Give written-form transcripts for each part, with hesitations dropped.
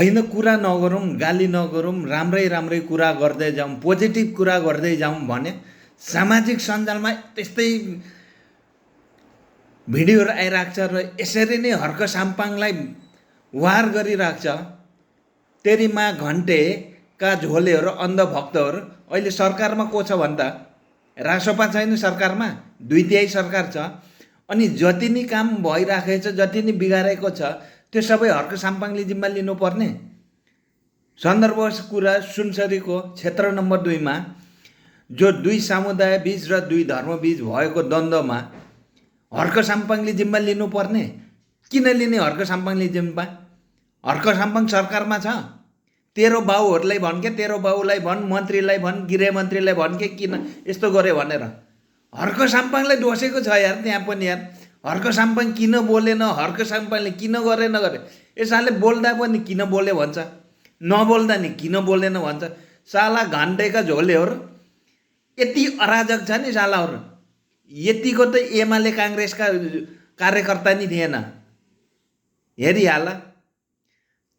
होइन कुरा नगरौँ, गाली नगरौँ, राम्रै राम्रै कुरा गर्दै जाउँ, पोजिटिभ कुरा गर्दै जाउँ भने सामाजिक सञ्जालमा त्यस्तै भिडियोहरू आइरहेको छ र यसरी नै हर्क साम्पाङलाई वार गरिरहेको छ। तेरी माँ घन्टेका झोलेहरू अन्धभक्तहरू अहिले सरकारमा को छ भन्दा रासोपा छैन सरकारमा, 2/3 सरकार छ। अनि जति नै काम भइराखेको छ, जति नै बिगारेको छ, त्यो सबै हर्क साम्पाङले जिम्मा लिनुपर्ने। सन्दर्भ कुरा सुनसरीको क्षेत्र नम्बर 2 मा जो 2 समुदाय बीच र 2 धर्म बीच भएको द्वन्द्वमा हर्क साम्पाङले जिम्मा लिनुपर्ने। किन लिने हर्क साम्पाङले जिम्मा? हर्क साम्पाङ सरकारमा छ। तेरो बाउहरूलाई भन् के, तेरो बाउलाई भन्, मन्त्रीलाई भन्, गृहमन्त्रीलाई भन् के किन यस्तो गर्यो भनेर। हर्क साम्पाङलाई दोषेको छ यार त्यहाँ पनि यार। हर्क साम्पाङ किन बोलेन, हर्क साम्पाङले किन गरेन गरे। यसले बोल्दा पनि किन बोल्यो भन्छ, नबोल्दा नि किन बोलेन भन्छ। साला घन्टेका झोलेहरू यति अराजक छ नि सालाहरू। यतिको त एमाले काङ्ग्रेसका कार्यकर्ता नि थिएन। हेरिहाल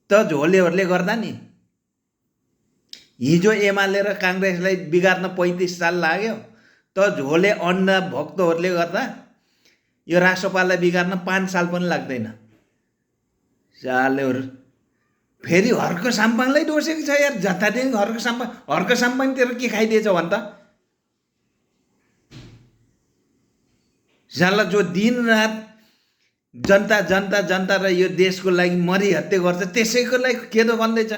त झोलेहरूले गर्दा नि। हिजो एमाले र काङ्ग्रेसलाई बिगार्न 35 साल लाग्यो, त झोले अन्ना भक्तहरूले गर्दा यो रासोपालाई बिगार्न 5 साल पनि लाग्दैन। सालेहरू फेरि हर्क साम्पाङलाई दोषेको छ यार। जतादेखि हर्क साम्पाङतिर के खाइदिएछ भन्छ। साला जो दिन रात जनता र यो देशको लागि मरिहत्ते गर्छ, त्यसैको लागि खेदो बन्दैछ।